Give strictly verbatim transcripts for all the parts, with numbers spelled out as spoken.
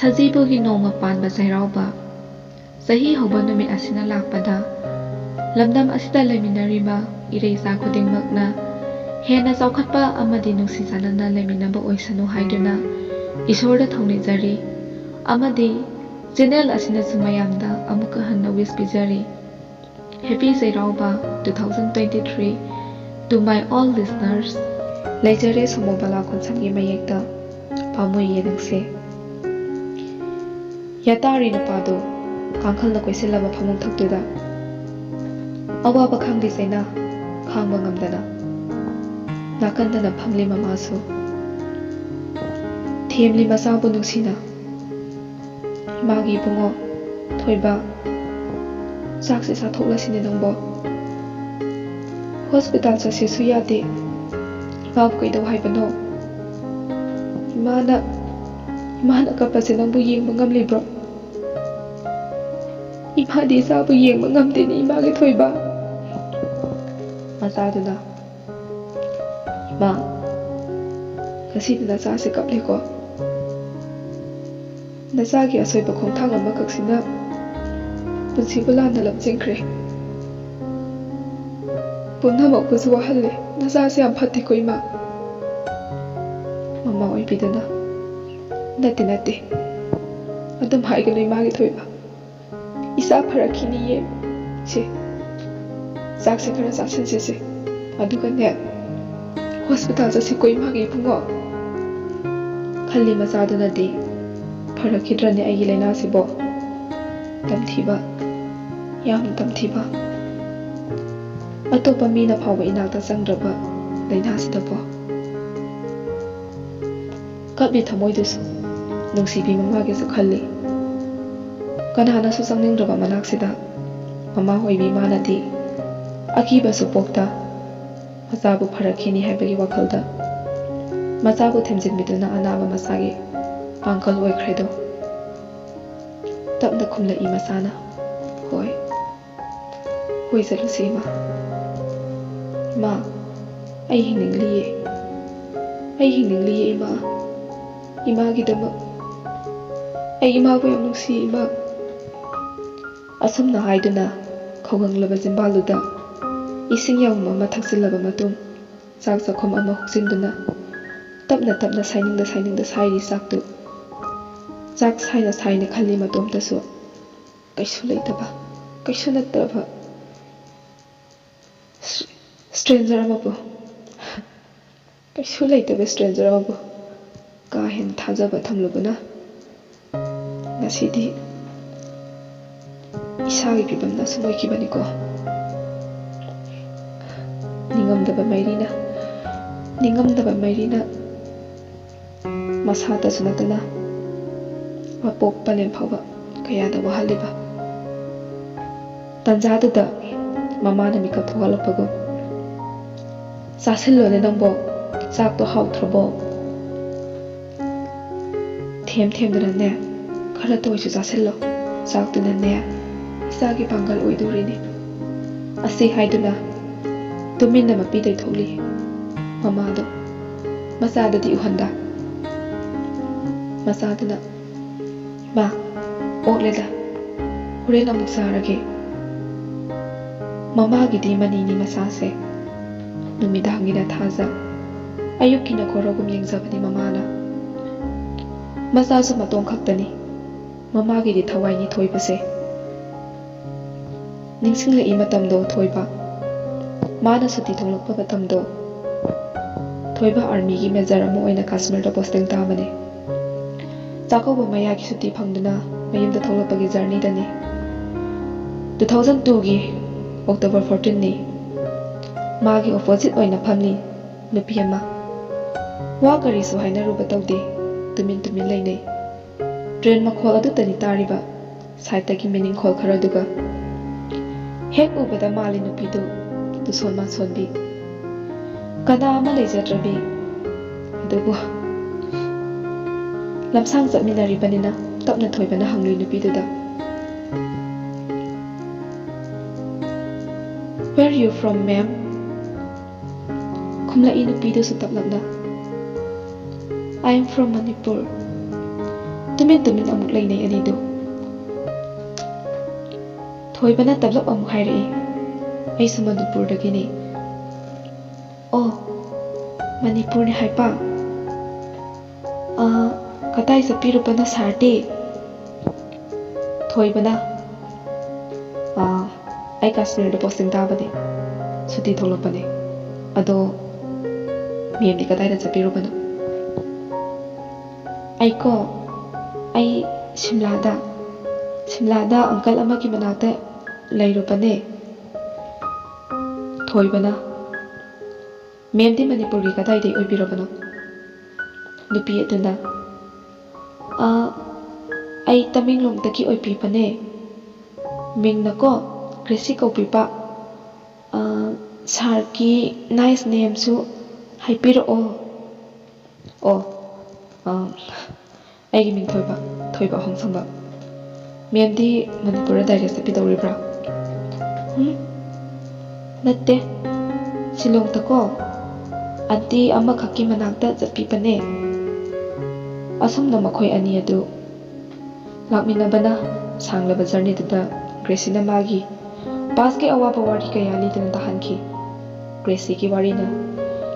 ꯁꯖꯤꯕꯨꯒꯤ ꯅꯣꯡꯃ ꯄꯥꯟꯕ ꯆꯩꯔꯥꯎꯕ꯫ ꯆꯍꯤ ꯍꯧꯕ ꯅꯨꯃꯤꯠ ꯑꯁꯤꯅ ꯂꯥꯛꯄꯗ, ꯂꯝꯗꯝ ꯑꯁꯤꯗ ꯂꯩꯃꯤꯟꯅꯔꯤꯕ ꯏꯔꯩꯆꯥ ꯈꯨꯗꯤꯡꯃꯛꯅ ꯍꯦꯟꯅ ꯆꯥꯎꯈꯠꯄ ꯑꯃꯗꯤ ꯅꯨꯡꯁꯤ ꯆꯥꯟꯅꯅ ꯂꯩꯃꯤꯟꯅꯕ ꯑꯣꯏꯁꯅꯨ ꯍꯥꯏꯗꯨꯅ ꯏꯁꯣꯔꯗ ꯊꯧꯅꯤꯖꯔꯤ, ꯑꯃꯗꯤ ꯆꯦꯅꯦꯜ ꯑꯁꯤꯅꯁꯨ ꯃꯌꯥꯝꯗ ꯑꯃꯨꯛꯀ ꯍꯟꯅ ꯋꯤꯁ ꯄꯤꯖꯔꯤ꯫ Happy Cheiraoba two thousand twenty three to my all listeners. ꯂꯩꯖꯔꯦ ꯁꯣꯃꯣꯕꯂꯥ ꯈꯣꯟꯁꯝꯒꯤ ꯃꯌꯦꯛꯇ ꯄꯥꯝꯃꯨꯏꯌꯦ ꯅꯪꯁꯦ꯫ ꯌꯥꯇꯥꯔꯤ ꯅꯨꯄꯥꯗꯨ ꯀꯥꯡꯈꯜꯅ ꯀꯣꯏꯁꯤꯜꯂꯕ ꯐꯃꯨꯡ ꯊꯛꯇꯨꯗ ꯑꯋꯥꯕ ꯈꯥꯡꯗꯤ ꯆꯩꯅꯥ ꯈꯥꯡꯕ ꯉꯝꯗꯅ ꯅꯥꯀꯟꯗꯅ ꯐꯝꯂꯤ ꯃꯃꯥꯁꯨ꯫ ꯊꯦꯝꯂꯤ ꯃꯆꯥꯕꯨ ꯅꯨꯡꯁꯤꯅ, ꯏꯃꯥꯒꯤ ꯏꯕꯨꯡꯉꯣ ꯊꯣꯏꯕ, ꯆꯥꯛꯁꯦ ꯆꯥꯊꯣꯛꯂꯁꯤꯅꯦ ꯅꯪꯕꯣ꯫ ꯍꯣꯁꯄꯤꯇꯥꯜ ꯆꯠꯁꯦꯁꯨ ꯌꯥꯗꯦ꯫ ꯏꯃꯥꯕꯨ ꯀꯩꯗꯧ ꯍꯥꯏꯕꯅꯣ? ꯏꯃꯥꯅ, ꯏꯃꯥꯅ ꯀꯞꯄꯁꯦ ꯅꯪꯕꯨ ꯌꯦꯡꯕ ꯉꯝꯂꯤꯕ꯭ꯔꯣ? ꯏꯃꯥꯗꯤ ꯏꯆꯥꯕꯨ ꯌꯦꯡꯕ ꯉꯝꯗꯦꯅꯦ, ꯏꯃꯥꯒꯤ ꯊꯣꯏꯕ꯫ ꯃꯆꯥꯗꯨꯅ, ꯏꯃꯥ, ꯉꯁꯤꯗꯤ ꯅꯆꯥꯁꯦ ꯀꯞꯂꯦꯀꯣ꯫ ꯅꯆꯥꯒꯤ ꯑꯁꯣꯏꯕ ꯈꯣꯡꯊꯥꯡ ꯑꯃꯈꯛꯁꯤꯅ ꯄꯨꯟꯁꯤꯕꯨ ꯂꯥꯟꯅ ꯂꯝꯖꯤꯡꯈ꯭ꯔꯦ꯫ ꯄꯨꯝꯅꯃꯛꯄꯨꯁꯨ ꯋꯥꯍꯜꯂꯦ꯫ ꯅꯆꯥꯁꯦ ꯌꯥꯝ ꯐꯠꯇꯦꯀꯣ, ꯏꯃꯥ꯫ ꯃꯃꯥ ꯑꯣꯏꯕꯤꯗꯨꯅ, ꯅꯠꯇꯦ, ꯅꯠꯇꯦ꯫ ꯑꯗꯨꯝ ꯍꯥꯏꯒꯅꯨ, ꯏꯃꯥꯒꯤ ꯊꯣꯏꯕ꯫ ꯏꯆꯥ ꯐꯔꯛꯈꯤꯅꯤꯌꯦ꯫ ꯁꯦ, ꯆꯥꯛꯁꯦ ꯈꯔ ꯆꯥꯁꯤꯟꯁꯤꯁꯦ꯫ ꯑꯗꯨꯒꯅꯦ, ꯍꯣꯁꯄꯤꯇꯥꯜ ꯆꯠꯁꯤꯀꯣ, ꯏꯃꯥꯒꯤ ꯏꯕꯨꯡꯉꯣ꯫ ꯈꯜꯂꯤ ꯃꯆꯥꯗꯨꯅꯗꯤ, ꯐꯔꯛꯈꯤꯗ꯭ꯔꯅꯦ ꯑꯩꯒꯤ ꯂꯥꯏꯅꯥꯁꯤꯕꯣ? ꯇꯝꯊꯤꯕ, ꯌꯥꯝꯅ ꯇꯝꯊꯤꯕ꯫ ꯑꯇꯣꯞꯄ ꯃꯤꯅ ꯐꯥꯎꯕ ꯏꯅꯥꯛꯇ ꯆꯪꯗ꯭ꯔꯕ ꯂꯥꯏꯅꯥꯁꯤꯗꯕꯣ? ꯀꯞꯂꯤ ꯊꯃꯣꯏꯗꯨꯁꯨ ꯅꯨꯡꯁꯤꯕꯤ ꯃꯃꯥꯒꯤꯁꯨ ꯈꯜꯂꯤ꯫ ꯀꯅꯥꯅꯁꯨ ꯆꯪꯅꯤꯡꯗ꯭ꯔꯕ ꯃꯅꯥꯛꯁꯤꯗ ꯃꯃꯥ ꯑꯣꯏꯕꯤ ꯃꯥꯅꯗꯤ ꯑꯀꯤꯕꯁꯨ ꯄꯣꯛꯇ ꯃꯆꯥꯕꯨ ꯐꯔꯛꯈꯤꯅꯤ ꯍꯥꯏꯕꯒꯤ ꯋꯥꯈꯜꯗ ꯃꯆꯥꯕꯨ ꯊꯦꯝꯖꯤꯟꯕꯤꯗꯨꯅ ꯑꯅꯥꯕ ꯃꯆꯥꯒꯤ ꯄꯥꯡꯒꯜ ꯑꯣꯏꯈ꯭ꯔꯦꯗꯣ꯫ ꯇꯞꯅ ꯈꯨꯝꯂꯛꯏ ꯃꯆꯥꯅ, "ꯍꯣꯏ, ꯍꯣꯏ, ꯆꯠꯂꯨꯁꯤ ꯏꯃꯥ꯫ ꯏꯃꯥ, ꯑꯩ ꯍꯤꯡꯅꯤꯡꯂꯤꯌꯦ꯫ ꯑꯩ ꯍꯤꯡꯅꯤꯡꯂꯤꯌꯦ ꯏꯃꯥ꯫ ꯏꯃꯥꯒꯤꯗꯃꯛ ꯑꯩ ꯏꯃꯥꯕꯨ ꯌꯥꯝ ꯅꯨꯡꯁꯤ, ꯏꯃꯥ꯫ ꯑꯁꯨꯝꯅ ꯍꯥꯏꯗꯨꯅ ꯈꯧꯒꯪꯂꯕ ꯆꯤꯟꯕꯥꯜꯗꯨꯗ ꯏꯁꯤꯡ ꯌꯥꯎꯝ ꯑꯃ ꯊꯛꯆꯤꯜꯂꯕ ꯃꯇꯨꯡ, ꯆꯥꯛ ꯆꯥꯛꯈꯨꯝ ꯑꯃ ꯍꯨꯛꯆꯤꯟꯗꯨꯅ ꯇꯞꯅ ꯇꯞꯅ ꯁꯥꯏꯅꯤꯡꯗ ꯁꯥꯏꯅꯤꯡꯗ ꯁꯥꯏꯔꯤ ꯆꯥꯛꯇꯨ꯫ ꯆꯥꯛ ꯁꯥꯏꯅ ꯁꯥꯏꯅ ꯈꯜꯂꯤ ꯃꯇꯣꯝꯇꯁꯨ, ꯀꯩꯁꯨ ꯂꯩꯇꯕ, ꯀꯩꯁꯨ ꯅꯠꯇ꯭ꯔꯕ ꯁ꯭ꯇ꯭ꯔꯦꯟꯖꯔ ꯑꯃꯕꯨ, ꯀꯩꯁꯨ ꯂꯩꯇꯕ ꯁ꯭ꯇ꯭ꯔꯦꯟꯖꯔ ꯑꯃꯕꯨ ꯀꯥ ꯍꯦꯟꯅ ꯊꯥꯖꯕ ꯊꯝꯂꯨꯕꯅ ꯉꯁꯤꯗꯤ ꯏꯁꯥꯒꯤ ꯐꯤꯕꯝꯅ ꯑꯁꯨꯝ ꯑꯣꯏꯈꯤꯕꯅꯤꯀꯣ꯫ ꯅꯤꯡꯉꯝꯗꯕ ꯃꯩꯔꯤꯅ, ꯅꯤꯡꯉꯝꯗꯕ ꯃꯩꯔꯤꯅ ꯃꯁꯥꯇꯁꯨ ꯅꯠꯇꯅ ꯃꯄꯣꯛ ꯄꯂꯦꯝ ꯐꯥꯎꯕ ꯀꯌꯥꯗ ꯋꯥꯍꯜꯂꯤꯕ꯫ ꯇꯟꯖꯥꯗꯨꯗ ꯃꯃꯥꯅ ꯃꯤꯀꯞ ꯊꯣꯛꯍꯜꯂꯛꯄꯒꯨꯝ, "ꯆꯥꯁꯤꯜꯂꯣꯅꯦ ꯅꯪꯕꯣ, ꯆꯥꯛꯇꯣ ꯍꯥꯎꯇ꯭ꯔꯕꯣ? ꯊꯦꯝ ꯊꯦꯝꯗꯨꯅꯅꯦ, ꯈꯔꯇ ꯑꯣꯏꯁꯨ ꯆꯥꯁꯤꯜꯂꯣ, ꯆꯥꯛꯇꯨꯅꯅꯦ ꯏꯆꯥꯒꯤ ꯄꯥꯡꯒꯜ ꯑꯣꯏꯗꯣꯔꯤꯅꯤ"꯫ ꯑꯁꯤ ꯍꯥꯏꯗꯨꯅ ꯇꯨꯃꯤꯟꯅ ꯃꯄꯤ ꯇꯩꯊꯣꯛꯂꯤ ꯃꯃꯥꯗꯣ꯫ ꯃꯆꯥꯗꯗꯤ ꯎꯍꯟꯗ꯫ ꯃꯆꯥꯗꯨꯅ, "ꯏꯃꯥ, ꯑꯣꯛꯂꯦꯗ, ꯍꯣꯔꯦꯟ ꯑꯃꯨꯛ ꯆꯥꯔꯒꯦ"꯫ ꯃꯃꯥꯒꯤꯗꯤ ꯃꯅꯤꯅꯤ ꯃꯆꯥꯁꯦ꯫ ꯅꯨꯃꯤꯗꯥꯡꯒꯤꯅ ꯊꯥꯖ, ꯑꯌꯨꯛꯀꯤꯅ ꯈꯣꯔꯣꯒꯨꯝ ꯌꯦꯡꯖꯕꯅꯤ ꯃꯃꯥꯅ꯫ ꯃꯆꯥꯁꯨ ꯃꯇꯣꯝ ꯈꯛꯇꯅꯤ ꯃꯃꯥꯒꯤꯗꯤ ꯊꯋꯥꯏꯅꯤ ꯊꯣꯏꯕꯁꯦ꯫ ꯅꯤꯡꯁꯤꯡꯂꯛꯏ ꯃꯇꯝꯗꯣ ꯊꯣꯏꯕ꯫ ꯃꯥꯅ ꯁꯨꯇꯤ ꯊꯣꯛꯂꯛꯄ ꯃꯇꯝꯗꯣ꯫ ꯊꯣꯏꯕ ꯑꯥꯔꯃꯤꯒꯤ ꯃꯦꯖꯔ ꯑꯃ ꯑꯣꯏꯅ ꯀꯥꯁꯃꯤꯔꯗ ꯄꯣꯁꯇꯤꯡ ꯇꯥꯕꯅꯤ꯫ ꯆꯥꯛꯀꯧꯕ ꯃꯌꯥꯒꯤ ꯁꯨꯇꯤ ꯐꯪꯗꯨꯅ ꯃꯌꯨꯝꯗ ꯊꯣꯛꯂꯛꯄꯒꯤ ꯖꯔꯅꯤꯗꯅꯤ꯫ ꯇꯨ ꯊꯥꯎꯖꯟ ꯇꯨꯒꯤ ꯑꯣꯛꯇꯣꯕꯔ ꯐꯣꯔꯇꯤꯟꯅꯤ꯫ ꯃꯥꯒꯤ ꯑꯣꯄꯣꯖꯤꯠ ꯑꯣꯏꯅ ꯐꯝꯂꯤ ꯅꯨꯄꯤ ꯑꯃ꯫ ꯋꯥ ꯀꯔꯤꯁꯨ ꯍꯥꯏꯅꯔꯨꯕ ꯇꯧꯗꯦ, ꯇꯨꯃꯤꯟ ꯇꯨꯃꯤꯟ ꯂꯩꯅꯩ꯫ ꯇ꯭ꯔꯦꯟ ꯃꯈꯣꯜ ꯑꯗꯨꯇꯅꯤ ꯇꯥꯔꯤꯕ, ꯁꯥꯏꯠꯇꯒꯤ ꯃꯤꯅꯤꯡꯈꯣꯜ ꯈꯔꯗꯨꯒ꯫ ꯍꯦꯛ ꯎꯕꯗ ꯃꯥꯜꯂꯤ ꯅꯨꯄꯤꯗꯨ ꯇꯨꯁꯣꯟ ꯃꯥꯟꯁꯣꯟꯕꯤ, ꯀꯅꯥ ꯑꯃ ꯂꯩꯖꯗ꯭ꯔꯕꯤ꯫ ꯑꯗꯨꯕꯨ ꯂꯝꯁꯥꯡ ꯆꯠꯃꯤꯟꯅꯔꯤꯕꯅꯤꯅ ꯇꯞꯅ ꯊꯣꯏꯕꯅ ꯍꯪꯂꯨꯏ ꯅꯨꯄꯤꯗꯨꯗ, "Where you from, ma'am?" ꯈꯨꯝꯂꯛꯏ ꯅꯨꯄꯤꯗꯨꯁꯨ ꯇꯞꯂꯞꯅ, "I am from Manipur." ꯇꯨꯃꯤꯟ ꯇꯨꯃꯤꯟ ꯑꯃꯨꯛ ꯂꯩꯅꯩ ꯑꯅꯤꯗꯨ꯫ ꯊꯣꯏꯕꯅ ꯇꯞꯂꯞ ꯑꯃꯨꯛ ꯍꯥꯏꯔꯛꯏ, "ꯑꯩꯁꯨ ꯃꯅꯤꯄꯨꯔꯗꯒꯤꯅꯤ꯫" "ꯑꯣ, ꯃꯅꯤꯄꯨꯔꯅꯤ ꯍꯥꯏꯕ? ꯑꯥ, ꯀꯗꯥꯏ ꯆꯠꯄꯤꯔꯨꯕꯅꯣ ꯁꯥꯔꯗꯤ?" ꯊꯣꯏꯕꯅ, "ꯑꯥ, ꯑꯩ ꯀꯥꯁꯃꯤꯔꯗ ꯄꯣꯁꯇꯤꯡ ꯇꯥꯕꯅꯦ, ꯁꯨꯇꯤ ꯊꯣꯛꯂꯛꯄꯅꯦ꯫ ꯑꯗꯣ ꯃꯦꯝꯗꯤ ꯀꯗꯥꯏꯗ ꯆꯠꯄꯤꯔꯨꯕꯅꯣ?" "ꯑꯩꯀꯣ, ꯑꯩ ꯁꯤꯝꯂꯥꯗ, ꯁꯤꯝꯂꯥꯗ ꯑꯪꯀꯜ ꯑꯃꯒꯤ ꯃꯅꯥꯛꯇ ꯂꯩꯔꯨꯕꯅꯦ꯫" ꯊꯣꯏꯕꯅ, "ꯃꯦꯝꯗꯤ ꯃꯅꯤꯄꯨꯔꯒꯤ ꯀꯗꯥꯏꯗꯒꯤ ꯑꯣꯏꯕꯤꯔꯕꯅꯣ?" ꯅꯨꯄꯤ ꯑꯗꯨꯅ, "ꯑ, ꯑꯩ ꯇꯃꯦꯡꯂꯣꯡꯗꯒꯤ ꯑꯣꯏꯕꯤꯕꯅꯦ꯫ ꯃꯤꯡꯅꯀꯣ ꯒ꯭ꯔꯦꯁꯤ ꯀꯧꯕꯤꯕ꯫ ꯑ, ꯁꯥꯔꯒꯤ ꯅꯥꯏꯁ ꯅꯦꯝꯁꯨ ꯍꯥꯏꯕꯤꯔꯛꯑꯣ꯫" "ꯑꯣ, ꯑ, ꯑꯩꯒꯤ ꯃꯤꯡ ꯊꯣꯏꯕ, ꯊꯣꯏꯕ ꯑꯍꯣꯡꯁꯝꯕ꯫ ꯃꯦꯝꯗꯤ ꯃꯅꯤꯄꯨꯔꯗ ꯗꯥꯏꯔꯦꯛ ꯆꯠꯄꯤꯗꯧꯔꯤꯕ꯭ꯔꯥ?" "ꯎꯝ, ꯅꯠꯇꯦ, ꯁꯤꯂꯣꯡꯗꯀꯣ ꯑꯟꯇꯤ ꯑꯃꯈꯛꯀꯤ ꯃꯅꯥꯛꯇ ꯆꯠꯄꯤꯕꯅꯦ꯫" ꯑꯁꯨꯝꯅ ꯃꯈꯣꯏ ꯑꯅꯤ ꯑꯗꯨ ꯂꯥꯛꯃꯤꯟꯅꯕꯅ ꯁꯥꯡꯂꯕ ꯖꯔꯅꯤꯗꯨꯗ ꯒ꯭ꯔꯦꯁꯤꯅ ꯃꯥꯒꯤ ꯄꯥꯁꯀꯤ ꯑꯋꯥꯕ ꯋꯥꯔꯤ ꯀꯌꯥ ꯂꯤꯗꯨꯅ ꯇꯥꯍꯟꯈꯤ꯫ ꯒ꯭ꯔꯦꯁꯤꯒꯤ ꯋꯥꯔꯤꯅ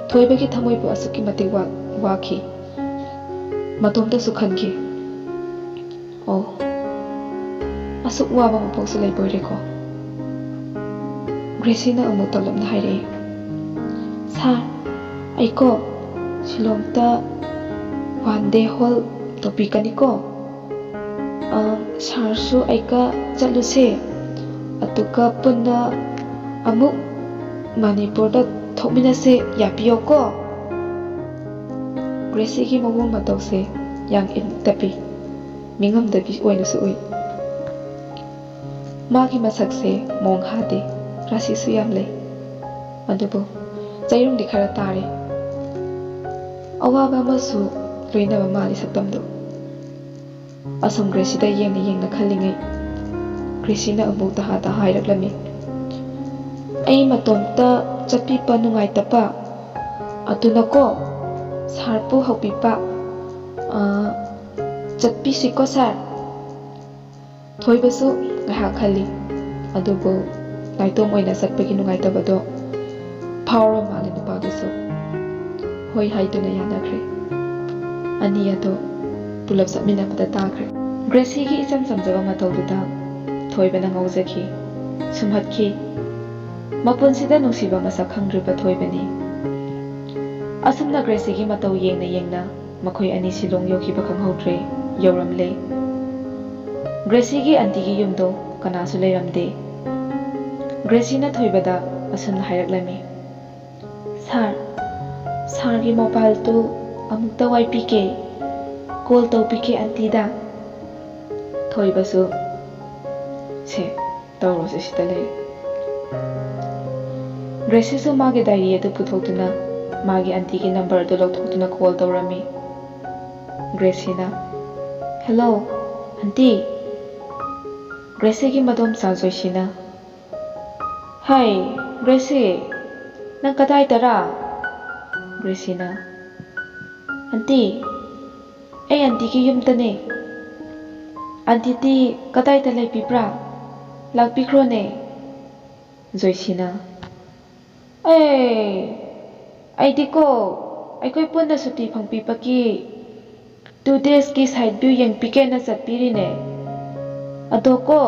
ꯊꯣꯏꯕꯒꯤ ꯊꯃꯣꯏꯕꯨ ꯑꯁꯨꯛꯀꯤ ꯃꯇꯤꯛ ꯋꯥ-, ꯋꯥꯈꯤ꯫ ꯃꯇꯣꯝꯇꯁꯨ ꯈꯟꯈꯤ, "ꯑꯣ, ꯑꯁꯨꯛ ꯋꯥꯕ ꯃꯄꯣꯛꯁꯨ ꯂꯩꯕ ꯑꯣꯏꯔꯦꯀꯣ꯫" ꯒ꯭ꯔꯦꯁꯤꯅ ꯑꯃꯨꯛ ꯇꯞꯂꯞꯅ ꯍꯥꯏꯔꯛꯏ, "ꯁꯥꯔ, ꯑꯩꯀꯣ ꯁꯤꯂꯣꯡꯗ ꯋꯥꯟ ꯗꯦ ꯍꯣꯜ ꯇꯧꯕꯤꯒꯅꯤꯀꯣ꯫ ꯑ, ꯁꯥꯔꯁꯨ ꯑꯩꯒ ꯆꯠꯂꯨꯁꯦ꯫ ꯑꯗꯨꯒ ꯄꯨꯟꯅ ꯑꯃꯨꯛ ꯃꯅꯤꯄꯨꯔꯗ ꯊꯣꯛꯃꯤꯟꯅꯁꯦ, ꯌꯥꯕꯤꯌꯣꯀꯣ?" ꯒ꯭ꯔꯦꯁꯤꯒꯤ ꯃꯑꯣꯡ ꯃꯇꯧꯁꯦ ꯌꯥꯡ ꯏꯪ ꯇꯞꯄꯤ, ꯃꯤꯉꯝꯗꯕꯤ ꯑꯣꯏꯅꯁꯨ ꯎꯏ꯫ ꯃꯥꯒꯤ ꯃꯁꯛꯁꯦ ꯃꯑꯣꯡ ꯍꯥꯗꯦ, ꯔꯥꯁꯤꯁꯨ ꯌꯥꯝ ꯂꯩ꯫ ꯑꯗꯨꯕꯨ ꯆꯩꯔꯨꯡꯗꯤ ꯈꯔ ꯇꯥꯔꯦ꯫ ꯑꯋꯥꯕ ꯑꯃꯁꯨ ꯂꯣꯏꯅꯕ ꯃꯥꯜꯂꯤ ꯁꯛꯇꯝꯗꯨ꯫ ꯑꯁꯨꯝ ꯒ꯭ꯔꯦꯁꯤꯗ ꯌꯦꯡꯅ ꯌꯦꯡꯅ ꯈꯜꯂꯤꯉꯩ, ꯒ꯭ꯔꯦꯁꯤꯅ ꯑꯃꯨꯛ ꯇꯍꯥ ꯇꯍꯥ ꯍꯥꯏꯔꯛꯂꯝꯃꯤ, "ꯑꯩ ꯃꯇꯣꯝꯇ ꯆꯠꯄꯤꯕ ꯅꯨꯡꯉꯥꯏꯇꯕ, ꯑꯗꯨꯅꯀꯣ, ꯁꯥꯔꯕꯨ ꯍꯧꯕꯤꯕ, ꯑ, "ꯆꯠꯄꯤꯁꯤꯀꯣ ꯁꯥꯔ?" ꯊꯣꯏꯕꯁꯨ ꯉꯥꯏꯍꯥꯛ ꯈꯜꯂꯤ꯫ ꯑꯗꯨꯕꯨ ꯅꯥꯏꯇꯣꯝ ꯑꯣꯏꯅ ꯆꯠꯄꯒꯤ ꯅꯨꯡꯉꯥꯏꯇꯕꯗꯣ ꯐꯥꯎꯔ ꯃꯥꯜꯂꯦ ꯅꯨꯄꯥꯗꯨꯁꯨ꯫ ꯍꯣꯏ ꯍꯥꯏꯗꯨꯅ ꯌꯥꯅꯈ꯭ꯔꯦ꯫ ꯑꯅꯤ ꯑꯗꯨ ꯄꯨꯂꯞ ꯆꯠꯃꯤꯟꯅꯕꯗ ꯇꯥꯈ꯭ꯔꯦ꯫ ꯒ꯭ꯔꯦꯁꯤꯒꯤ ꯏꯆꯝ ꯆꯝꯖꯕ ꯃꯇꯧꯗꯨꯗ ꯊꯣꯏꯕꯅ ꯉꯥꯎꯖꯈꯤ꯫ ꯁꯨꯝꯍꯠꯈꯤ꯫ ꯃꯄꯨꯟꯁꯤꯗ ꯅꯨꯡꯁꯤꯕ ꯃꯁꯛ ꯈꯪꯗ꯭ꯔꯤꯕ ꯊꯣꯏꯕꯅꯤ꯫ ꯑꯁꯨꯝꯅ ꯒ꯭ꯔꯦꯁꯤꯒꯤ ꯃꯇꯧ ꯌꯦꯡꯅ ꯌꯦꯡꯅ ꯃꯈꯣꯏ ꯑꯅꯤ ꯁꯤꯂꯣꯡ ꯌꯧꯈꯤꯕ ꯈꯪꯍꯧꯗ꯭ꯔꯦ꯫ ꯌꯧꯔꯝꯂꯦ꯫ ꯒ꯭ꯔꯦꯁꯤꯒꯤ ꯑꯟꯇꯤꯒꯤ ꯌꯨꯝꯗꯣ ꯀꯅꯥꯁꯨ ꯂꯩꯔꯝꯗꯦ꯫ ꯒ꯭ꯔꯦꯁꯤꯅ ꯊꯣꯏꯕꯗ ꯑꯁꯨꯝꯅ ꯍꯥꯏꯔꯛꯂꯝꯃꯤ, "ꯁꯥꯔ, ꯁꯥꯔꯒꯤ ꯃꯣꯕꯥꯏꯜꯗꯨ ꯑꯃꯨꯛꯇ ꯋꯥꯏꯕꯤꯒꯦ, ꯀꯣꯜ ꯇꯧꯕꯤꯒꯦ ꯑꯟꯇꯤꯗ꯫" ꯊꯣꯏꯕꯁꯨ, "ꯁꯦ, ꯇꯧꯔꯣꯁꯦ, ꯁꯤꯗ ꯂꯩꯔꯦ꯫" ꯒ꯭ꯔꯦꯁꯤꯁꯨ ꯃꯥꯒꯤ ꯗꯥꯏꯔꯤ ꯑꯗꯨ ꯄꯨꯊꯣꯛꯇꯨꯅ ꯃꯥꯒꯤ ꯑꯟꯇꯤꯒꯤ ꯅꯝꯕꯔ ꯑꯗꯨ ꯂꯧꯊꯣꯛꯇꯨꯅ ꯀꯣꯜ ꯇꯧꯔꯝꯃꯤ꯫ ꯒ꯭ꯔꯦꯁꯤꯅ, "ꯍꯦꯜꯂꯣ, ꯑꯟꯇꯤ꯫" ꯒ꯭ꯔꯦꯁꯤꯒꯤ ꯃꯗꯣꯝꯆꯥ ꯖꯣꯏꯁꯤꯅ, "ꯍꯥꯏ, ꯒ꯭ꯔꯦꯁꯤ, ꯅꯪ ꯀꯗꯥꯏꯗꯔꯥ?" ꯒ꯭ꯔꯦꯁꯤꯅ, "ꯑꯟꯇꯤ, ꯑꯩ ꯑꯟꯇꯤꯒꯤ ꯌꯨꯝꯗꯅꯦ꯫ ꯑꯟꯇꯤꯗꯤ ꯀꯗꯥꯏꯗ ꯂꯩꯕꯤꯕ꯭ꯔꯥ? ꯂꯥꯛꯄꯤꯈ꯭ꯔꯣꯅꯦ꯫" ꯖꯣꯏꯁꯤꯅ, "ꯑꯦ, ꯑꯩꯗꯤꯀꯣ, ꯑꯩꯈꯣꯏ ꯄꯨꯟꯅ ꯁꯨꯇꯤ ꯐꯪꯕꯤꯕꯒꯤ ꯇꯨ ꯗꯦꯖꯀꯤ ꯁꯥꯏꯠ ꯚ꯭ꯌꯨ ꯌꯦꯡꯕꯤꯒꯦꯅ ꯆꯠꯄꯤꯔꯤꯅꯦ꯫ ꯑꯗꯣ ꯀꯣ,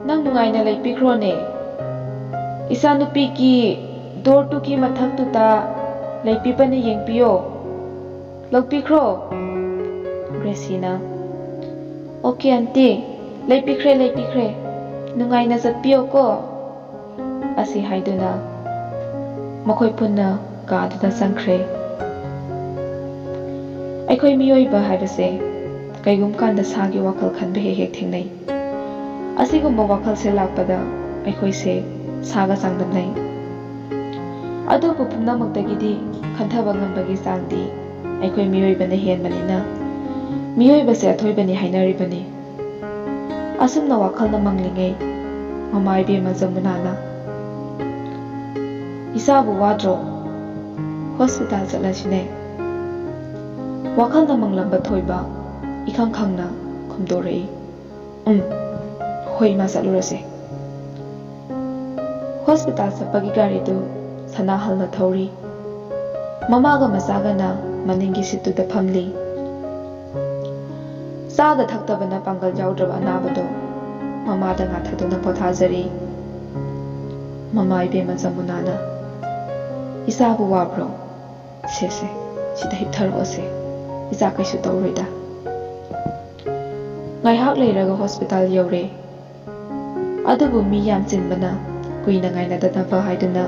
ꯅꯪ ꯅꯨꯡꯉꯥꯏꯅ ꯂꯩꯕꯤꯈ꯭ꯔꯣꯅꯦ꯫ ꯏꯆꯥꯅꯨꯄꯤꯒꯤ ꯗꯣꯔ ꯇꯨꯒꯤ ꯃꯊꯛꯇꯨꯗ ꯂꯩꯕꯤꯕꯅ ꯌꯦꯡꯕꯤꯌꯣ꯫ ꯂꯧꯕꯤꯈ꯭ꯔꯣ꯫" ꯒ꯭ꯔꯦꯁꯤꯅ, "ꯑꯣꯀꯦ ꯑꯟꯇꯤ, ꯂꯩꯕꯤꯈ꯭ꯔꯦ, ꯂꯩꯕꯤꯈ꯭ꯔꯦ꯫ ꯅꯨꯡꯉꯥꯏꯅ ꯆꯠꯄꯤꯌꯣꯀꯣ꯫" ꯑꯁꯤ ꯍꯥꯏꯗꯨꯅ ꯃꯈꯣꯏ ꯄꯨꯟꯅ ꯀꯥꯗꯨꯗ ꯆꯪꯈ꯭ꯔꯦ꯫ ꯑꯩꯈꯣꯏ ꯃꯤꯑꯣꯏꯕ ꯍꯥꯏꯕꯁꯦ ꯀꯩꯒꯨꯝꯕ ꯀꯥꯟꯗ ꯁꯥꯒꯤ ꯋꯥꯈꯜ ꯈꯟꯕ ꯍꯦꯛ ꯍꯦꯛ ꯊꯦꯡꯅꯩ꯫ ꯑꯁꯤꯒꯨꯝꯕ ꯋꯥꯈꯜꯁꯦ ꯂꯥꯛꯄꯗ ꯑꯩꯈꯣꯏꯁꯦ ꯁꯥꯒ ꯆꯥꯡꯗꯝꯅꯩ꯫ ꯑꯗꯨꯕꯨ ꯄꯨꯝꯅꯃꯛꯇꯒꯤꯗꯤ ꯈꯟꯊꯕ ꯉꯝꯕꯒꯤ ꯆꯥꯡꯗꯤ ꯑꯩꯈꯣꯏ ꯃꯤꯑꯣꯏꯕꯅ ꯍꯦꯟꯕꯅꯤꯅ ꯃꯤꯑꯣꯏꯕꯁꯦ ꯑꯊꯣꯏꯕꯅꯤ ꯍꯥꯏꯅꯔꯤꯕꯅꯤ꯫ ꯑꯁꯨꯝꯅ ꯋꯥꯈꯜꯅ ꯃꯪꯂꯤꯉꯩ ꯃꯃꯥ ꯏꯕꯦꯝꯃ ꯖꯃꯨꯅꯥꯅ, "ꯏꯆꯥꯕꯨ ꯋꯥꯗ꯭ꯔꯣ? ꯍꯣꯁꯄꯤꯇꯥꯜ ꯆꯠꯂꯁꯤꯅꯦ꯫" ꯋꯥꯈꯜꯅ ꯃꯪꯂꯝꯕ ꯊꯣꯏꯕ ꯏꯈꯪ ꯈꯪꯅ ꯈꯨꯝꯗꯣꯔꯛꯏ꯫ "ꯎꯝ, ꯍꯣꯏ ꯏꯃꯥ, ꯆꯠꯂꯨꯔꯁꯦ"꯫ ꯍꯣꯁꯄꯤꯇꯥꯜ ꯆꯠꯄꯒꯤ ꯒꯥꯔꯤꯗꯨ ꯁꯅꯥꯍꯜꯅ ꯊꯧꯔꯤ꯫ ꯃꯃꯥꯒ ꯃꯆꯥꯒꯅ ꯃꯅꯤꯡꯒꯤ ꯁꯤꯠꯇꯨꯗ ꯐꯝꯂꯤ꯫ ꯆꯥꯗ ꯊꯛꯇꯕꯅ ꯄꯥꯡꯒꯜ ꯌꯥꯎꯗ꯭ꯔꯕ ꯑꯅꯥꯕꯗꯣ ꯃꯃꯥꯗ ꯉꯥꯊꯗꯨꯅ ꯄꯣꯊꯥꯖꯔꯤ꯫ ꯃꯃꯥ ꯏꯕꯦꯝꯃ ꯖꯃꯨꯅꯥꯅ, "ꯏꯆꯥꯕꯨ ꯋꯥꯕ꯭ꯔꯣ? ꯁꯦ, ꯁꯦ, ꯁꯤꯗ ꯍꯤꯞꯊꯔꯛꯑꯣꯁꯦ꯫ ꯏꯆꯥ ꯀꯩꯁꯨ ꯇꯧꯔꯣꯏꯗ"꯫ ꯉꯥꯏꯍꯥꯛ ꯂꯩꯔꯒ ꯍꯣꯁꯄꯤꯇꯥꯜ ꯌꯧꯔꯦ꯫ ꯑꯗꯨꯕꯨ ꯃꯤ ꯌꯥꯝ ꯆꯤꯟꯕꯅ ꯀꯨꯏꯅ ꯉꯥꯏꯅꯗꯅꯕ ꯍꯥꯏꯗꯨꯅ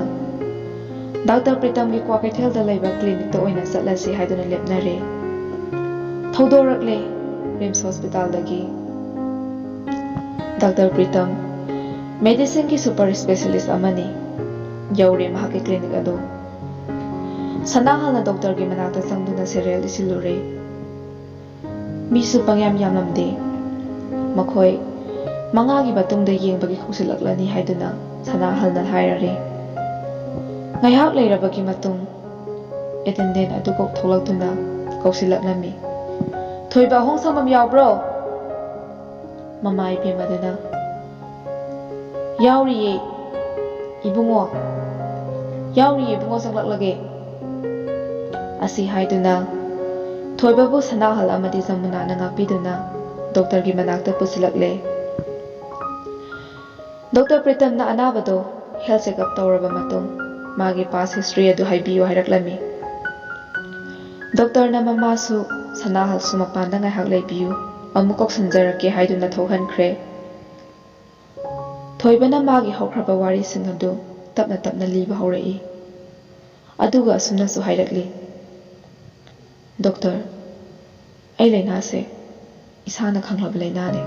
ꯗꯥꯛꯇꯔ ꯄ꯭ꯔꯤꯇꯝꯒꯤ ꯀ꯭ꯋꯥꯀꯩꯊꯦꯜꯗ ꯂꯩꯕ ꯀ꯭ꯂꯤꯅꯤꯛꯇ ꯑꯣꯏꯅ ꯆꯠꯂꯁꯤ ꯍꯥꯏꯗꯨꯅ ꯂꯦꯞꯅꯔꯦ꯫ ꯊꯧꯗꯣꯔꯛꯂꯦ ꯔꯤꯝꯁ ꯍꯣꯁꯄꯤꯇꯥꯜꯗꯒꯤ꯫ ꯗꯥꯛꯇꯔ ꯄ꯭ꯔꯤꯇꯝ ꯃꯦꯗꯤꯁꯤꯟꯒꯤ ꯁꯨꯄꯔ ꯏꯁꯄꯦꯁꯤꯌꯦꯂꯤꯁ ꯑꯃꯅꯤ꯫ ꯌꯧꯔꯦ ꯃꯍꯥꯛꯀꯤ ꯀ꯭ꯂꯤꯅꯤꯛ ꯑꯗꯨ꯫ ꯁꯅꯥꯍꯜꯅ ꯗꯣꯛꯇꯔꯒꯤ ꯃꯅꯥꯛꯇ ꯆꯪꯗꯨꯅ ꯁꯦꯔꯦꯜ ꯏꯁꯤꯜꯂꯨꯔꯦ꯫ ꯃꯤꯁꯨ ꯄꯪꯌꯥꯝ ꯌꯥꯝꯂꯝꯗꯦ꯫ ꯃꯈꯣꯏ ꯃꯉꯥꯒꯤ ꯃꯇꯨꯡꯗ ꯌꯦꯡꯕꯒꯤ ꯀꯧꯁꯤꯜꯂꯛꯂꯅꯤ ꯍꯥꯏꯗꯨꯅ ꯁꯅꯥꯍꯜꯅ ꯍꯥꯏꯔꯔꯦ꯫ ꯉꯥꯏꯍꯥꯛ ꯂꯩꯔꯕꯒꯤ ꯃꯇꯨꯡ ꯑꯦꯇꯦꯟꯗꯦꯟ ꯑꯗꯨ ꯀꯣꯛ ꯊꯣꯛꯂꯛꯇꯨꯅ ꯀꯧꯁꯤꯜꯂꯛꯂꯝꯃꯤ꯫ "ꯊꯣꯏꯕ, ꯑꯍꯣꯡ ꯁꯪꯕꯝ ꯌꯥꯎꯕ꯭ꯔꯣ?" ꯃꯃꯥ ꯏꯕꯦꯝꯃꯗꯨꯅ, "ꯌꯥꯎꯔꯤꯌꯦ ꯏꯕꯨꯡꯉꯣ, ꯌꯥꯎꯔꯤꯌꯦ ꯏꯕꯨꯡꯉꯣ, ꯆꯪꯂꯛꯂꯒꯦ" ꯑꯁꯤ ꯍꯥꯏꯗꯨꯅ ꯊꯣꯏꯕꯕꯨ ꯁꯅꯥꯍꯜ ꯑꯃꯗꯤ ꯖꯃꯨꯅꯥꯅ ꯉꯥꯛꯄꯤꯗꯨꯅ ꯗꯣꯛꯇꯔꯒꯤ ꯃꯅꯥꯛꯇ ꯄꯨꯁꯤꯜꯂꯛꯂꯦ꯫ ꯗꯣꯛꯇꯔ ꯄ꯭ꯔꯤꯇꯝꯅ ꯑꯅꯥꯕꯗꯣ ꯍꯦꯜꯊ ꯆꯦꯛꯑꯞ ꯇꯧꯔꯕ ꯃꯇꯨꯡ ꯃꯥꯒꯤ ꯄꯥꯁ ꯍꯤꯁꯇ꯭ꯔꯤ ꯑꯗꯨ ꯍꯥꯏꯕꯤꯌꯨ ꯍꯥꯏꯔꯛꯂꯝꯃꯤ꯫ ꯗꯣꯛꯇꯔꯅ ꯃꯃꯥꯁꯨ ꯁꯅꯥꯍꯜꯁꯨ ꯃꯄꯥꯟꯗ ꯉꯥꯏꯍꯥꯛ ꯂꯩꯕꯤꯌꯨ, ꯑꯃꯨꯛ ꯀꯧꯁꯤꯟꯖꯔꯛꯀꯦ ꯍꯥꯏꯗꯨꯅ ꯊꯣꯛꯍꯟꯈ꯭ꯔꯦ꯫ ꯊꯣꯏꯕꯅ ꯃꯥꯒꯤ ꯍꯧꯈ꯭ꯔꯕ ꯋꯥꯔꯤꯁꯤꯡ ꯑꯗꯨ ꯇꯞꯅ ꯇꯞꯅ ꯂꯤꯕ ꯍꯧꯔꯛꯏ꯫ ꯑꯗꯨꯒ ꯑꯁꯨꯝꯅꯁꯨ ꯍꯥꯏꯔꯛꯂꯤ, "ꯗꯣꯛꯇꯔ, ꯑꯩ ꯂꯥꯏꯅꯥꯁꯦ ꯏꯁꯥꯅ ꯈꯪꯂꯕ ꯂꯥꯏꯅꯥꯅꯦ꯫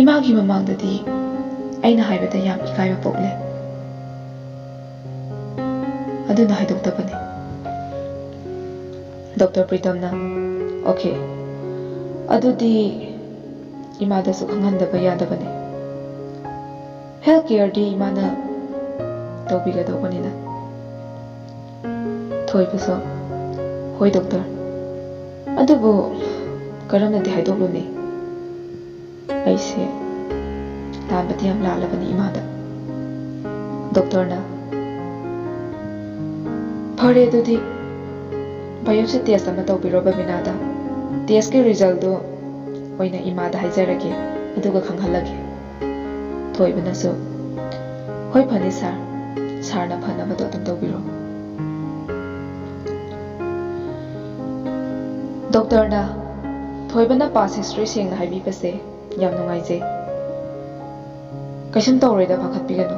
ꯏꯃꯥꯒꯤ ꯃꯃꯥꯡꯗꯗꯤ ꯑꯩꯅ ꯍꯥꯏꯕꯗ ꯌꯥꯝ ꯏꯀꯥꯏꯕ ꯄꯣꯛꯂꯦ꯫ ꯑꯗꯨꯅ ꯍꯥꯏꯗꯣꯛꯇꯕꯅꯤ"꯫ ꯗꯣꯛꯇꯔ ꯄ꯭ꯔꯤꯇꯝꯅ, "ꯑꯣꯀꯦ, ꯑꯗꯨꯗꯤ ꯏꯃꯥꯗꯁꯨ ꯈꯪꯍꯟꯗꯕ ꯌꯥꯗꯕꯅꯤ꯫ ꯍꯦꯜꯊ ꯀꯦꯌꯔꯗꯤ ꯏꯃꯥꯅ ꯇꯧꯕꯤꯒꯗꯧꯕꯅꯤꯅ"꯫ ꯊꯣꯏꯕꯁꯨ, "ꯍꯣꯏ ꯗꯣꯛꯇꯔ, ꯑꯗꯨꯕꯨ ꯀꯔꯝꯅꯗꯤ ꯍꯥꯏꯗꯣꯛꯂꯨꯅꯤ? ꯑꯩꯁꯦ ꯂꯥꯟꯕꯗꯤ ꯌꯥꯝ ꯂꯥꯜꯂꯕꯅꯤ ꯏꯃꯥꯗ꯫ ꯗꯣꯛꯇꯔꯅ, "ꯐꯔꯦ, ꯑꯗꯨꯗꯤ biopsy test ꯑꯃ ꯇꯧꯕꯤꯔꯣ ꯕꯕꯤꯅꯥꯗ꯫ Testꯀꯤ resultꯗꯣ ꯑꯣꯏꯅ ꯏꯃꯥꯗ ꯍꯥꯏꯖꯔꯒꯦ, ꯑꯗꯨꯒ ꯈꯪꯍꯜꯂꯒꯦ꯫" ꯊꯣꯏꯕꯅꯁꯨ, "ꯍꯣꯏ, ꯐꯅꯤ ꯁꯥꯔ, ꯁꯥꯔꯅ ꯐꯅꯕꯗꯣ ꯑꯗꯨꯝ ꯇꯧꯕꯤꯔꯣ꯫" ꯗꯣꯛꯇꯔꯅ, "ꯊꯣꯏꯕꯅ past history ꯁꯦꯡꯅ ꯍꯥꯏꯕꯤꯕꯁꯦ ꯌꯥꯝ ꯅꯨꯡꯉꯥꯏꯖꯩ꯫ ꯀꯩꯁꯨꯝ ꯇꯧꯔꯣꯏꯗ, ꯄꯥꯈꯠꯄꯤꯒꯅꯨ꯫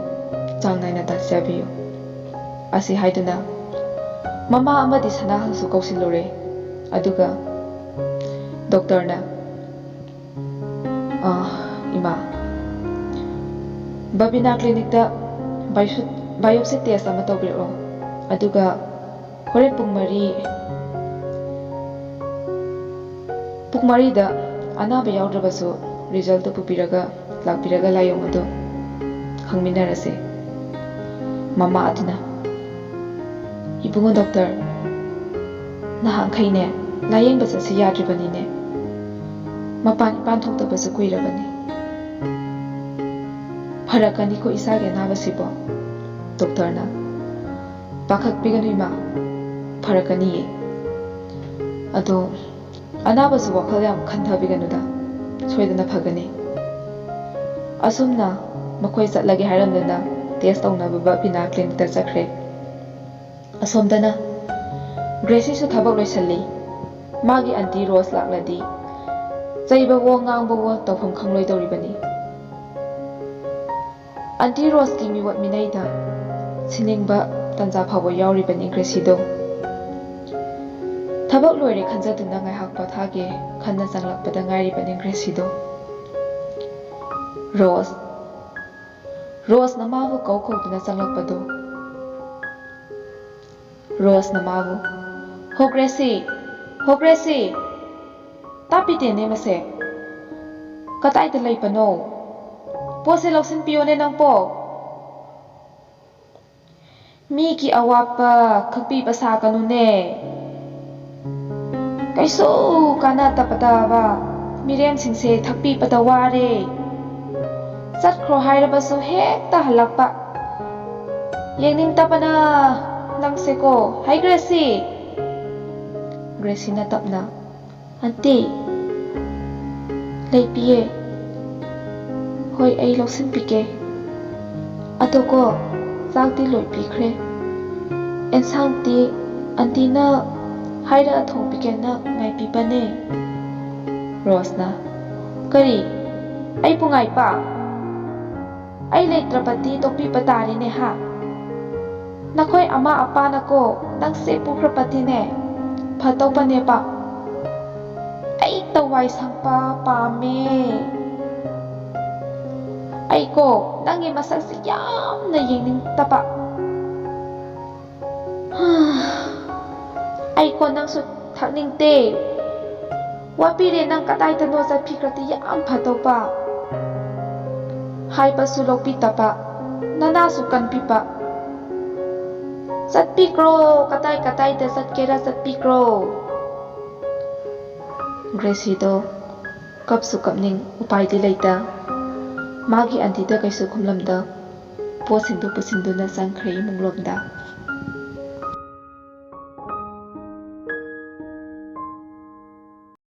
ꯆꯥꯡ ꯅꯥꯏꯅ ꯇꯥꯛꯆꯕꯤꯌꯨ꯫" ꯑꯁꯤ ꯍꯥꯏꯗꯨꯅ ꯃꯃꯥ ꯑꯃꯗꯤ ꯁꯅꯥꯍꯜꯁꯨ ꯀꯧꯁꯤꯜꯂꯨꯔꯦ꯫ ꯑꯗꯨꯒ ꯗꯣꯛꯇꯔꯅ, "ꯑꯥ, ꯏꯃꯥ, ꯕꯕꯤꯅꯥ clinicꯇ biopsy test ꯑꯃ ꯇꯧꯕꯤꯔꯛꯑꯣ꯫ ꯑꯗꯨꯒ ꯍꯣꯔꯦꯟ ꯄꯨꯡ ꯃꯔꯤ, ꯄꯨꯡ ꯃꯔꯤꯗ ꯑꯅꯥꯕ ꯌꯥꯎꯗ꯭ꯔꯕꯁꯨ resultꯇꯨ ꯄꯨꯕꯤꯔꯒ, ꯂꯥꯛꯄꯤꯔꯒ ꯂꯥꯏꯑꯣꯡ ꯑꯗꯨ ꯈꯪꯃꯤꯟꯅꯔꯁꯤ꯫" ꯃꯃꯥ ꯑꯗꯨꯅ, "ꯏꯕꯨꯡꯉꯣ ꯗꯣꯛꯇꯔ, ꯅꯍꯥꯟꯈꯩꯅꯦ ꯂꯥꯏꯌꯦꯡꯕ ꯆꯠꯁꯤ ꯌꯥꯗ꯭ꯔꯤꯕꯅꯤꯅꯦ꯫ ꯃꯄꯥꯟ ꯏꯄꯥꯟ ꯊꯣꯛꯇꯕꯁꯨ ꯀꯨꯏꯔꯕꯅꯤ꯫ ꯐꯔꯛꯀꯅꯤꯀꯣ ꯏꯁꯥꯒꯤ ꯑꯅꯥꯕꯁꯤꯕꯣ꯫" ꯗꯣꯛꯇꯔꯅ, "ꯄꯥꯈꯠꯄꯤꯒꯅꯨ ꯏꯃꯥ, ꯐꯔꯛꯀꯅꯤꯌꯦ꯫ ꯑꯗꯣ ꯑꯅꯥꯕꯁꯨ ꯋꯥꯈꯜ ꯌꯥꯝ ꯈꯟꯊꯕꯤꯒꯅꯨꯗ, ꯁꯣꯏꯗꯅ ꯐꯒꯅꯤ꯫" ꯑꯁꯨꯝꯅ ꯃꯈꯣꯏ ꯆꯠꯂꯒꯦ ꯍꯥꯏꯔꯝꯗꯅ test ꯇꯧꯅꯕ ꯕꯕꯤꯅꯥ clinicꯇ ꯆꯠꯈ꯭ꯔꯦ꯫ ꯑꯁꯣꯝꯗꯅ ꯒ꯭ꯔꯦꯁꯤꯁꯨ ꯊꯕꯛ ꯂꯣꯏꯁꯜꯂꯤ꯫ ꯃꯥꯒꯤ aunty ꯔꯣꯁ ꯂꯥꯛꯂꯗꯤ ꯆꯩꯕꯋꯣ ꯉꯥꯡꯕꯋꯣ ꯇꯧꯐꯝ ꯈꯪꯂꯣꯏꯗꯧꯔꯤꯕꯅꯤ꯫ Aunty ꯔꯣꯁꯀꯤ ꯃꯤꯑꯣꯠ ꯃꯤꯅꯩꯗ ꯁꯤꯅꯤꯡꯕ ꯇꯟꯖꯥ ꯐꯥꯎꯕ ꯌꯥꯎꯔꯤꯕꯅꯤ ꯒ꯭ꯔꯦꯁꯤꯗꯣ꯫ ꯊꯕꯛ ꯂꯣꯏꯔꯦ ꯈꯟꯖꯗꯨꯅ ꯉꯥꯏꯍꯥꯛ ꯄꯣꯊꯥꯒꯦ ꯈꯟꯅ ꯆꯪꯂꯛꯄꯗ ꯉꯥꯏꯔꯤꯕꯅꯤ ꯒ꯭ꯔꯦꯁꯤꯗꯣ꯫ ꯔꯣꯁ, ꯔꯣꯁꯅ ꯃꯥꯕꯨ ꯀꯧ ꯀꯧꯗꯨꯅ ꯆꯪꯂꯛꯄꯗꯨ꯫ ꯔꯣꯁꯅ ꯃꯥꯕꯨ, "ꯍꯣ ꯒ꯭ꯔꯦꯁꯤ, ꯍꯣ ꯒ꯭ꯔꯦꯁꯤ, ꯇꯥꯞꯄꯤꯇꯦꯅꯦ ꯃꯁꯦ꯫ ꯀꯗꯥꯏꯗ ꯂꯩꯕꯅꯣ? ꯄꯣꯠꯁꯦ ꯂꯧꯁꯤꯟꯕꯤꯌꯣꯅꯦ ꯅꯪꯄꯣ꯫ ꯃꯤꯒꯤ ꯑꯋꯥꯠꯄ ꯈꯪꯕꯤꯕ ꯁꯥꯒꯅꯨꯅꯦ꯫ ꯀꯩꯁꯨ ꯀꯥꯟꯅꯗꯕꯗꯕ ꯃꯤꯔꯦꯝꯁꯤꯡꯁꯦ ꯊꯛꯄꯤꯕꯗ ꯋꯥꯔꯦ꯫ ꯆꯠꯈ꯭ꯔꯣ ꯍꯥꯏꯔꯕꯁꯨ ꯍꯦꯛꯇ ꯍꯜꯂꯛꯄ꯫ ꯌꯦꯡꯅꯤꯡꯗꯕꯅ ꯅꯪꯁꯦꯀꯣ꯫ ꯍꯥꯏ ꯒ꯭ꯔꯦꯁꯤ꯫ ꯒ꯭ꯔꯦꯁꯤꯅ ꯇꯞꯅ, "ꯑꯟꯇꯤ, ꯂꯩꯄꯤꯌꯦ꯫ ꯍꯣꯏ, ꯑꯩ ꯂꯧꯁꯤꯟꯕꯤꯒꯦ꯫ ꯑꯗꯣꯀꯣ, ꯆꯥꯛꯇꯤ ꯂꯣꯏꯕꯤꯈ꯭ꯔꯦ꯫ ꯑꯦꯟꯁꯥꯡꯗꯤ ꯑꯟꯇꯤꯅ ꯍꯥꯏꯔꯛꯑ ꯊꯣꯡꯕꯤꯒꯦꯅ ꯉꯥꯏꯕꯤꯕꯅꯦ꯫" ꯔꯣꯁꯅ, "ꯀꯔꯤ? ꯑꯩꯕꯨ ꯉꯥꯏꯕ? ꯑꯩ ꯂꯩꯇ꯭ꯔꯕꯗꯤ ꯇꯣꯛꯄꯤꯕ ꯇꯥꯔꯦꯅꯦ ꯍꯥ? ꯅꯈꯣꯏ ꯑꯃꯥ ꯑꯄꯥꯅꯀꯣ ꯅꯪꯁꯦ ꯄꯨꯈ꯭ꯔꯕꯗꯤꯅꯦ ꯐꯗꯧꯕꯅꯦꯕ꯫ ꯑꯩ ꯇꯋꯥꯏ ꯁꯪꯄ ꯄꯥꯝꯃꯦ꯫ ꯑꯩꯀꯣ ꯅꯪꯒꯤ ꯃꯁꯛꯁꯦ ꯌꯥꯝꯅ ꯌꯦꯡꯅꯤꯡꯗꯕ꯫ ꯑꯩꯀꯣ ꯅꯪꯁꯨ ꯊꯛꯅꯤꯡꯗꯦ꯫ ꯋꯥꯄꯤꯔꯦ, ꯅꯪ ꯀꯗꯥꯏꯗꯅꯣ ꯆꯠꯈꯤꯈ꯭ꯔꯗꯤ ꯌꯥꯝ ꯐꯗꯧꯕ꯫ ꯍꯥꯏꯕꯁꯨ ꯂꯧꯕꯤꯗꯕ, ꯅꯅꯥꯁꯨ ꯀꯟꯕꯤꯕ꯫ ꯆꯠꯄꯤꯈ꯭ꯔꯣ, ꯀꯗꯥꯏ ꯀꯗꯥꯏꯗ ꯆꯠꯀꯦꯔꯥ ꯆꯠꯄꯤꯈ꯭ꯔꯣ꯫" ꯒ꯭ꯔꯦꯁꯤꯗꯣ ꯀꯞꯁꯨ ꯀꯞꯅꯤꯡ, ꯎꯄꯥꯏꯗꯤ ꯂꯩꯇ꯫ ꯃꯥꯒꯤ ꯑꯟꯇꯤꯗ ꯀꯩꯁꯨ ꯈꯨꯝꯂꯝꯗ ꯄꯣꯠꯁꯤꯡꯗꯨ ꯄꯨꯁꯤꯟꯗꯨꯅ ꯆꯪꯈ꯭ꯔꯦ ꯏꯃꯨꯡꯂꯣꯝꯗ꯫